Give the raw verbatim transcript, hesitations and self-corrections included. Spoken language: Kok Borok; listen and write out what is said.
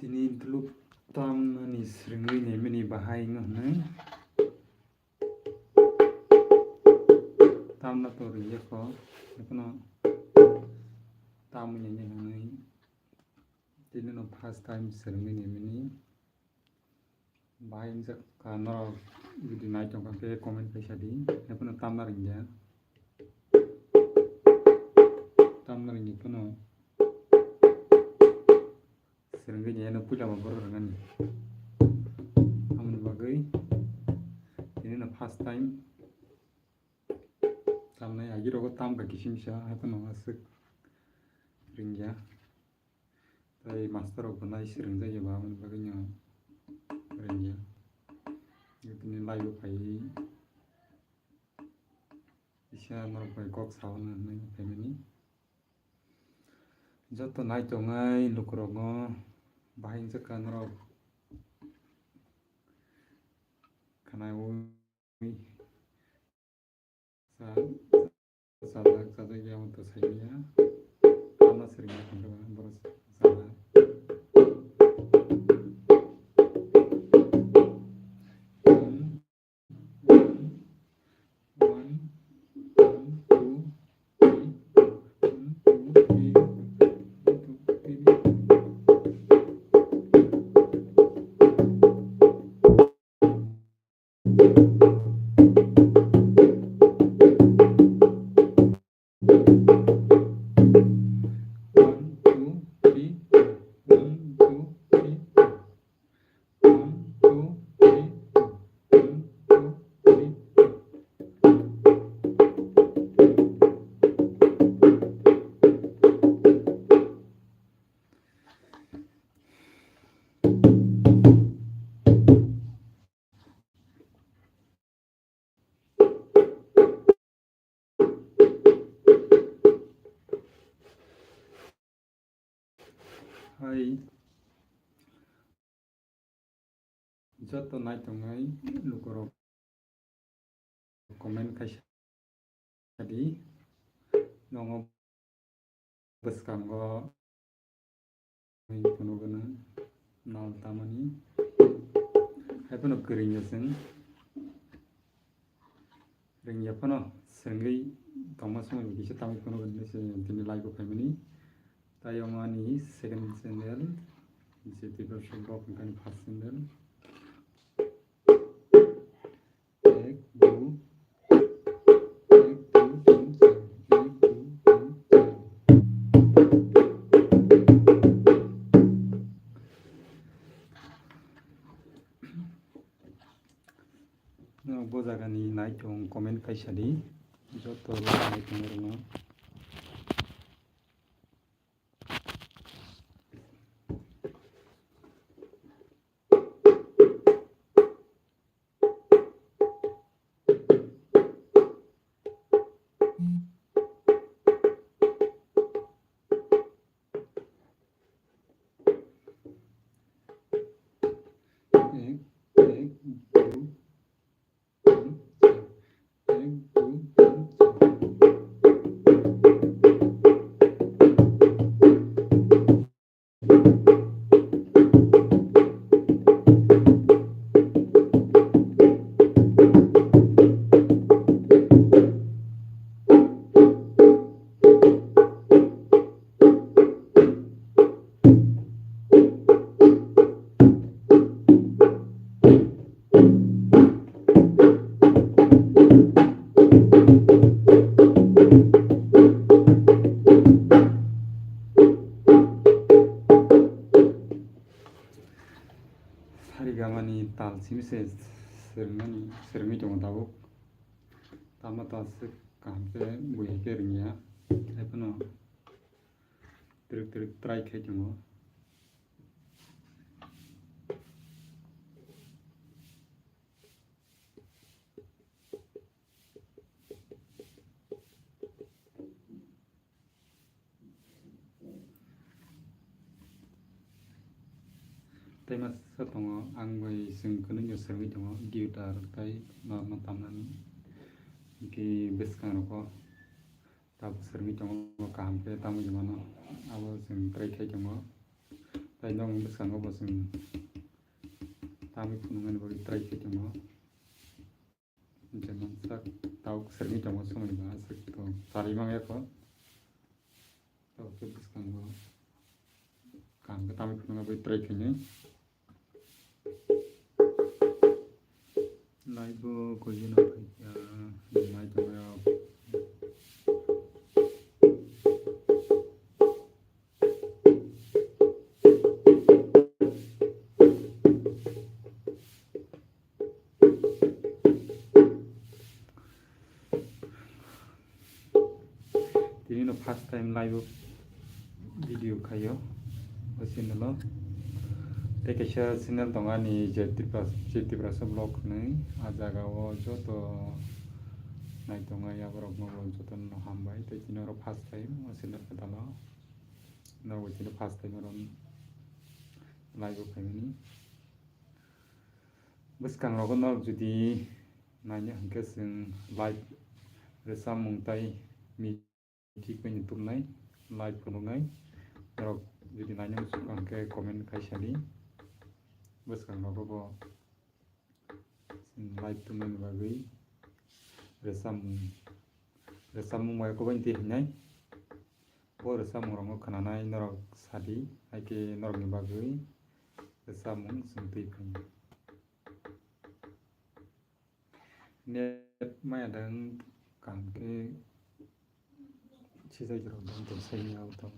Tini duluk tamnani swrwngwi naimani bahai wngno hwnwi. Tamna to rwngya kho, haiphano tamwi naina hwnwi. Tini no first time swrwngwi naimani. Bahai wngjak kha norok jodi nai tongkha khe comment khaisa di. Haiphano tamna rwngya. Tamna rwngya phano. Swrwngwi naino puila bo borok rwngnani. Aboni bagwi tini no first time tamnai, agi rogo tamkha kisim sa, haiphano aswk rwngya. Tai master rok bo nai swrwngjak ya ba, aboni bagwi no rwngya. Tini live o phaiwi kisa norok bai kok sao hwnwi phaimani. Joto nai tongnai lukurokno bahai wngjakha norok khwnaiwi sa-, sajak, sajak ya wngkha saimanya. Ama swrwngya khe borok sajak. One, one, two, three, four. One, two, three, one, two, three. One, two, three, four. One, two, three, four. One, two, three, four. One, two, three, four. Hai. Joto nai tongnai lukurok comment khaisa di. Nongo bwskango phunugwno nal tamani. Haiphano kwrwngya chwng. Rwngya phano swrwngwi tongma swngwi bo kisa tamwi phunukgo hinwi se tini live o phaimani. Tai omo ani second channel, je Tiprasa vlog hwnkhani first channel. Ek, du, ek, du, tin, char. Ek, du, tin, char. No, bo jagani nai tong comment khaisa di. Joto nai tong rwno. Ek, ek, du, tin, char. Ek, du, tin, char. Sarigamani tal simi se swrwngmani, swrwngwi tongo tabuk. Tamo ta aswk kaham khe buhi khe rwngya. Haiphano twrwk twrwk try khai tongo. Tei masa tongo, ang bai chwng kwnwi no swrwngwi tongo, guitar tei norokno tamnani. Hwnkhe bwskangrogo tabuk swrwngwi tongo, kaham khe tamwi mano, abo chwng try khai tongo. Tei nong bwskango bo chwng tamwi phunuknani bagwi try khe tongo. Jemon sak tau kwswrwngwi tongo, swmai ba aswk to charwi mangya kho. Tei bwskango kaham khe tamwi phunukna bagwi try khainai. Live bo koi jeno phaikha, nai tongo. Tini no first time live video khaio o channel o. Tei kaisa channel tongo ani je Tripura, je Tiprasa vlog hinwi. A jaga o joto nai tongo, aborok no bo joto no hambai. Tei tini oro first time o channel kwtal o. Norok tini first time oro live o phaimani. Bwskang rogo norok jodi naina hwnkhe chwng live rwchapmung tei music bai no tubunai, live phunuknai. Norok jodi naina muchukha hwnkhe comment khai sadi. Bwskang rogo bo chwng live tubunani bagwi rwchapmung, rwchapmung bai kwbangtwi hinai. Bo rwchapmung rokno khwnanai norok sadi, hai khe norokni bagwi rwchapmung chwng twi phaio. Net maya dang kaham khe sijak rok dang tong saini auto.